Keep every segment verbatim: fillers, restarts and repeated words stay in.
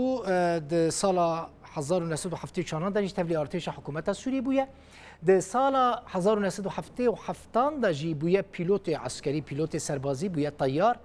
Û, e, di sala hezar û neh sed û heftê û çaran de jî tevlî artêşa hikûmeta Sûriyê bûye. Di sala hezar û neh sed û heftê û heftan de jî bûye pîlotê eskerî, pîlotê serbazî bûye, teyar.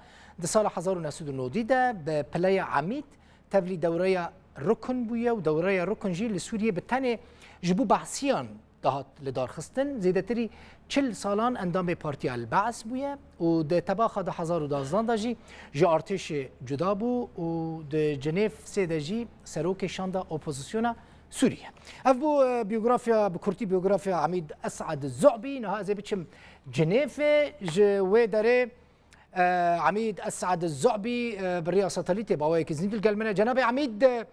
Di sala hezar û neh sed û nodî de bi pileya emîd tevlî dewreya rukun bûye û dewreya rukun jî li Sûriyê bi tenê ji bo behsiyan dihat lidarxistin. Zêdetirî çil salan endamê Partiya El-Baas bûye û di tebaxa du hezar û dazdan de jî ji artêşê cuda bû û di Cenêv sê de jî serokê şanda opozisyona Sûriye. Ev bû, e, biyografya, bi kurtî biyografya Emîd Esad Zu'bî. Niha ez ê biçim Cenêvê, ji wê derê, e, Emîd Esad Zu'bî, e, bi riya satelîtê bi awayekî zindî li gel min e. Cenabê Emîd, e,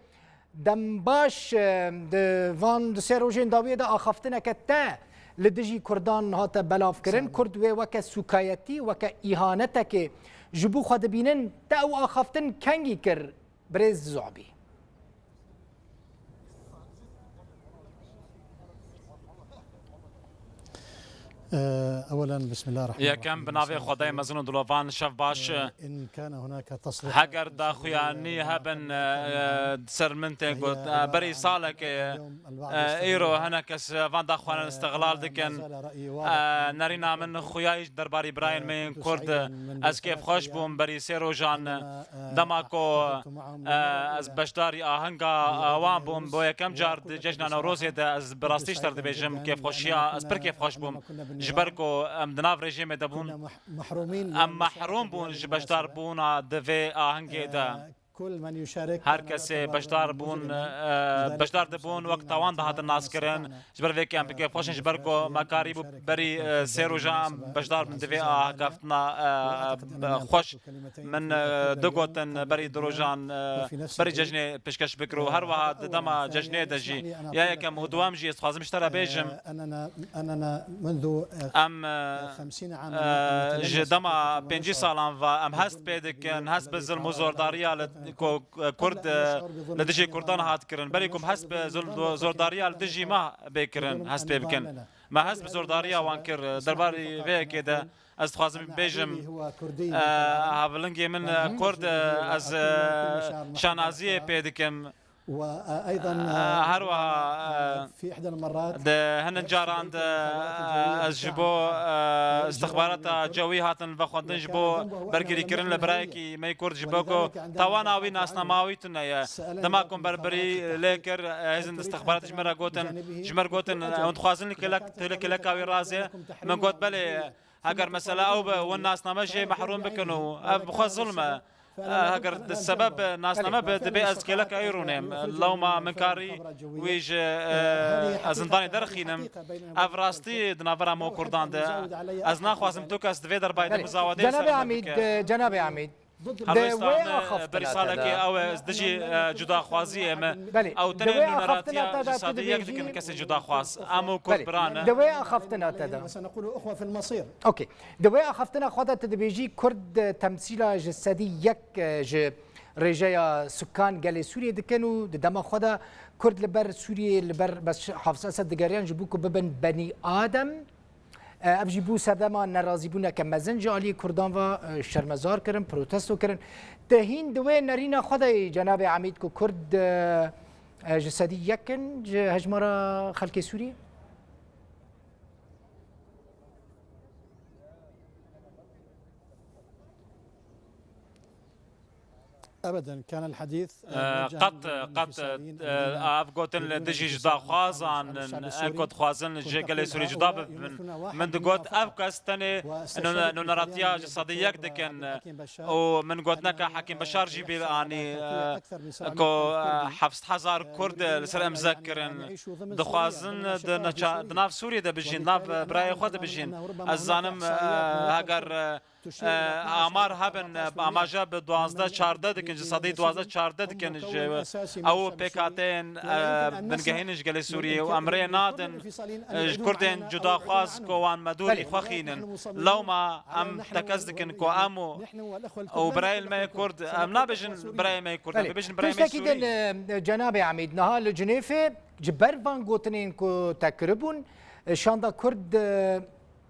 dem baş, e, di van du sê rojên dawiyê de axaftineke te li dijî Kurdan hate belavkirin. Kurd wê weke sûkayetî, weke îhanetekê ji bo xwe dibînin. Te ew axaftin kengî kir, birêz Zu'bî? Yekem bi navê Xwedayê mezin û dilovan, şev baş. Heger daxuyanî hebin, e, ser min tê got, e, berî salekê, e, îro hinek kes van daxwanan îstixlal dikin. E, nerîna min xuya derbarî birayên me yên Kurd, ez kêfxweş bûm berî sê rojan, dema ku, e, ez beşdarî ahenga, e, wan bûm, bo yekem car di cejna Newrozê de ez bi rastî ji te re dibêjim, kêfxweşiya, ez pir kêfxweş bûm. Ji ber ku em di nav rejîmê de bûn, em mehrûm bûn ji beşdarbûna di vê ahengê de. Her kesê beşdar bûn, e, beşdar dibûn, wek tawan dihatin naskirin. Ji ber vê ke em pê kêfxweş in, ji ber ku me karîbû berî, e, sê rojan em beşdar bin di vê ahekeftina, e, e, xweş. Min, e, du gotin berî du rojan, e, berî cejnê pêşkeş bikir û her wiha di dema cejnê de jî ya yekem û duwem jî ez dixwazim ji te re bêjim. Em, e, e, ji dema pêncî salan ve em hest pê dikin, hest bi zilm û zordariya li ku Kurd, e, li dijî Kurdan hat kirin. Berî ku em hest bi zilm û zordariya li dijî me bê kirin, hest pê bikin. Me hest bi zordariya wan kir. Derbarî vê yekê de ez dixwazim bêjim, e, hevlingê min, e, Kurd, e, ez, e, şanaziyê pê dikim. Her wiha, e, di hinek caran de, e, ez ji bo, e, istixbarata cewî hatin vexwendin ji bo bergirîkirin li birayekî me yê Kurd, ji bo ku tawana wî nasnama wî tune ye. Dema ku em berberî lê kir, e, hêzên istixbaratê ji me re gotin, ji me re gotin, e, hûn dixwazin li kêlek, tu li kêleka wî razê? Min got, belê, heger mesela ew be, hûn nasname jê mehrûm bikin û ev bi xwe zulm e. E, heger di sebeb nasname be, dibê ez kêleka wî rûnêm. Lewma min karî wî ji, e, e, zindanê derxînim. Ev rastî di navbera me û Kurdan de. Ez naxwazim tu kes di vê derbayê de muzawedeyê ser Cenabê min Emîd, bike. E, Cenabê Emîd, Helwesta me berî salekê ew e, ez dijî, e, cudaxwaziyê me. Belê. Ew tenê nûneratiya ji sedî yek dikin kesên cudaxwaz. Em û Kurd bira ne. Di wê axaftina te de. Okey. Di wê axaftina xwe de tu dibêjî Kurd, e, temsîla ji sedî yek, e, ji rêjeya sukan gelê Sûriyê dikin û di dema xwe de Kurd li ber Sûriyê, li ber Beş-, Hafîz Esed digeriyan ji bo ku bibin benî adem. E, ev jî bû serdema nerazîbûneke mezin ji aliyê Kurdan ve, e, şermezar kirin, protesto kirin. Te hîn di wê nerîna xwe de yê cenabê Emîd ku Kurd, e, e, ji sedî yek in ji hejmara xelkê Sûriyê? Qet, qet, e, ev gotin li dijî cudaxwazan in, e, ku dixwazin ji gelê Sûrî cuda bibin. Min digot, ev kes tenê nûneratiya ji sedî yek dikin. Û min gotineke Hekîm Beşar jî bîr anî, e, ku, e, heft hezar Kurd li ser imze kirin. Dixwazin di neça-, di nav Sûriyê de bijîn, di nav, e, birayê xwe de bijîn. Ez zanim, e, heger, e, e, amar hebin, e, amaje bi duwazdeh çardeh dikin, ji sedî duwazdeh çardeh dikin, ji ew pêkhateyên, e, bingehîn ji gelê Sûriyê û em rê nadin, e, ji Kurdên cudaxwaz ku wan medûrî xwe xînin. Lewma em tekez dikin ku em û, û birayên me yê Kurd, em nabêjin birayê me yê Kurd, em dibêjin birayê me yê Sûrî. Tiştekî din, e, cenabê Emîd, niha li Cinêfê ji ber van gotinên ku te kiribûn, e, şanda Kurd, e,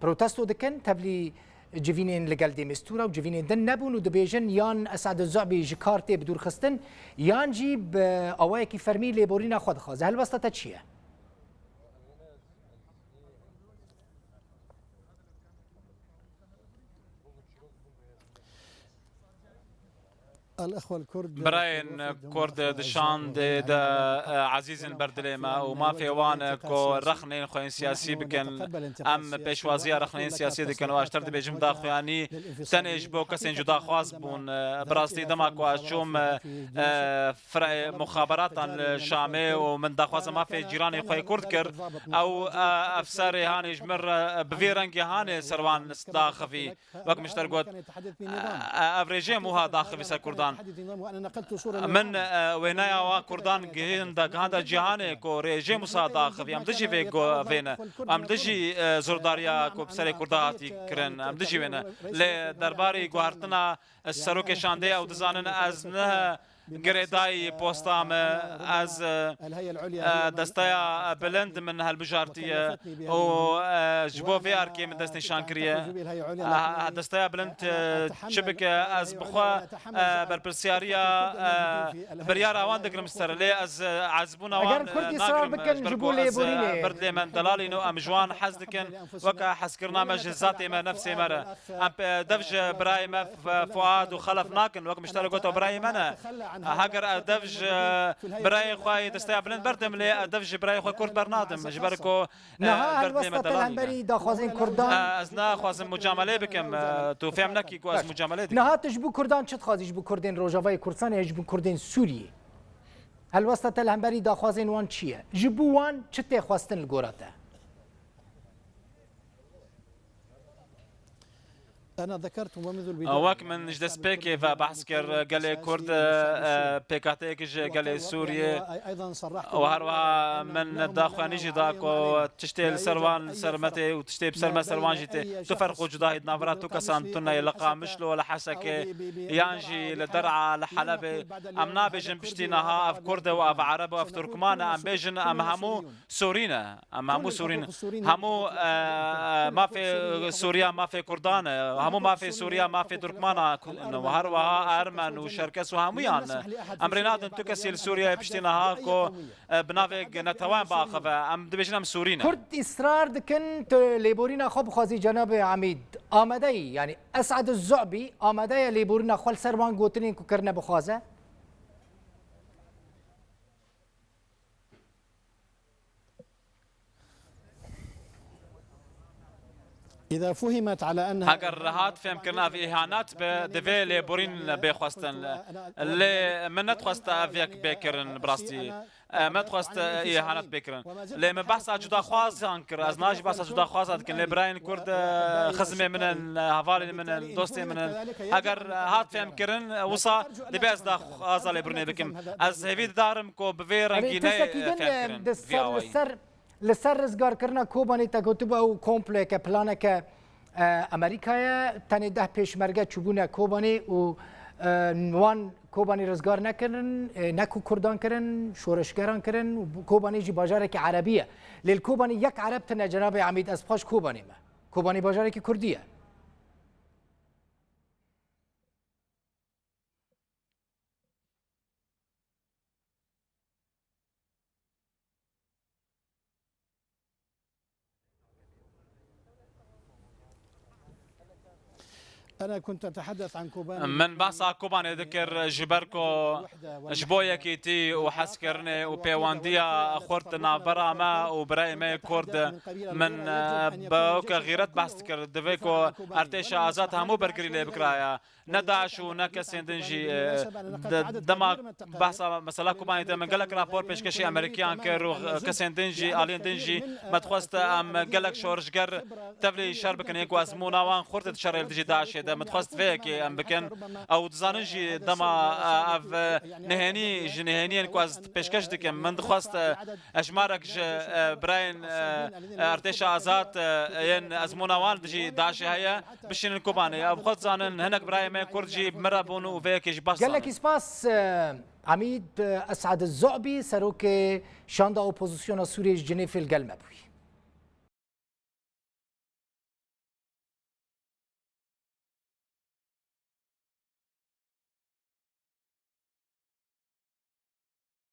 protesto dikin, tevlî civînên li gel Dêmêstûra û civînên din nebûn û dibêjin yan Esad Zu'bî ji kar tê bi dûr xistin, yan jî bi awayekî fermî lêborîna xwe dixwaze. Helwesta te çi ye? Birayên Kurd di şandê de, e, ezîz in ber dilê me û mafê wan e ku rexnên xwe yên siyasî bikin. Em pêşwaziya rexnên siyasî dikin û aştir dibêjim daxuyanî tenê ji bo kesên cudaxwaz bûn. E, bi rastî dema ku ez çûm, e, e, firê muxaberatan li Şamê û min daxwaza mafê cîranê xwe yê Kurd kir, ew, e, efserê hanê ji min re bi vê rengê hanê ser wan daxivî. Wek min ji te re got, e, e, ev rêjê mûha daxivî ser Kurdan. Min, e, wêneya wa Kurdan gihinda, gihanda cîhanê ku rêjê mûha daxivî. Em dijî vê go-, vê ne. Em dijî, e, zordariya ku bi serê Kurda hatî kirin. Em dijî wê ne. Lê derbarê guhertina serokê şandê ew dizanin ez ne girêdayî posta me, ez, e, e, desteya bilind min hilbijartiye û, e, ji bo vê erkê min destnîşan kiriye. E, desteya bilind, e, çi bike, ez bi xwe, e, berpirsiyariya, e, biryara wan digirim ser, lê ez, e, ezbûna wan, Eger Kurd e, israr nagrim, bikin ji bo lêborînê. Ber dilê me delalîn û em ji wan hez dikin, weke hezkirina me ji zatê me, nefsê me re. Em, e, dev ji birayê me F-, Fuad û Xelef nakin, wek min ji te re got, ew birayê me ne. Heger ez dev ji birayê xwe yê desteya bilind berdim, lê ez dev ji birayê xwe Kurd bernadim. Ji ber ku, e, Niha ber dilê me helwesta te li delalî ne. Hemberî daxwazên Kurdan E, ez naxwazim mucamelê bikim. E, tu fêm nekî ku ez Baş. Mucamelê dikim. Niha tu ji bo Kurdan çi dixwazî, ji bo Kurdên Rojavayê Kurdistanê ya ji bo Kurdên Sûriyê? Helwesta te li hemberî daxwazên wan çi ye? Ji bo wan çi tê xwestin li gora te? Wek min ji destpêkê ve behs kir, gelê Kurd, e, pêkhateyek ji gelê Sûriyê û her wiha min daxuyanî jî da ku tiştê li ser wan, li ser me tê û tiştê bi ser me, ser wan jî tê. Tu ferq û cudahî di navbera tu kesan tune ye, li Qamişlo, li Hesekê, yan jî li Der'a, li Helebê. Em nabêjin piştî niha ev Kurd e û ev Ereb e û ev Turkman e, em bêjin em hemû Sûrî ne. Em hemû Sûrî ne. Hemû, e, e, mafê Sûriya, mafê Kurdan e. Hemû mafê Sûriya, mafê Turkmana ku-, ne. Her wiha Ermen û Şerkes û hemûyan ne. Em rê nadin tu kesî li Sûriyeyê piştî niha ku, e, bi navê netewan biaxive. Em dibêjin em Sûrî ne. Kurd israr dikin tu lêborîna xwe bixwazî cenabê Emîd. Amade yî, yanî Esad Zu'bî amade ye lêborîna xwe li ser wan gotinên ku kirine bixwaze? إذا فهمت على أنها Heger hat fêmkirin ev îhanet be, divê lêborîn bê xwestin. Lê min nedixwest ev yek bê kirin, bi rastî. E, me dixwest, e, îhanet bê kirin. Lê min behsa cudaxwazan kir. Ez niha jî behsa cudaxwaza dikin. Lê birayên Kurd, e, xizmê min in, e, hevalên min in, dostên min in. Heger, e, hat fêmkirin, e, wisa divê ez daxwaza lêborînê bikim. Ez hêvî didarim ku bi vê Erê, rengî ne, tiştekî e, din, fêm e, kirin, di vî ser, li awayî. Ser, li ser rizgarkirina Kobanê te gotibû ew kompleke, planeke, e, Amerîka ye. Tenê deh pêşmerge çûbûne Kobanê û, e, wan Kobanê rizgar nekirin, e, ne ku Kurdan kirin, şoreşgeran kirin û Kobanê jî bajarekî Erebî ye. Lê li Kobanê yek Ereb tune, cenabê Emîd, ez paş Kobanê me. Kobanê bajarekî Kurdî ye. Min behsa Kobanê dikir ji ber ku ji bo yekîtî û hezkirinê û pêwendiya xurt di navbera me û birayê me yê Kurd, min, e, bi weke xîret behs dikir. Divê ku Artêşa Azad hemû bergirî lê bikiraya. Ne DAIŞ û ne kesên din jî, e, de-, dema behsa mesela Kobanê de min gelek rapor pêşkêşî Amerîkiyan kir û, e, kesên din jî, aliyên din jî me dixwest em gelek şorişger tevlî şer bikin, ên ku ezmûna wan xurt di şerê li dijî DAIŞê de. Min dixwest vê yekê em bikin. Ew dizanin jî dema, e, ev, e, nihênî ji nihêniyên ku ez pêşkêş dikim. Min dixwest, e, hejmarek ji, e, birayên, e, e, Artêşa Azad, e, yên ezmûna wan dijî DAIŞê heye. Bişînin Kobanê. Ew bi xwe dizanin, hinek birayê me Kurd jî bi min re bûn û vê yekê jî behs Gelekî dizanin. Spas, e, Emîd, e, Esad Zu'bî, serokê şanda opozisyona Sûriyê ji Cinêfê li gel me bûyî.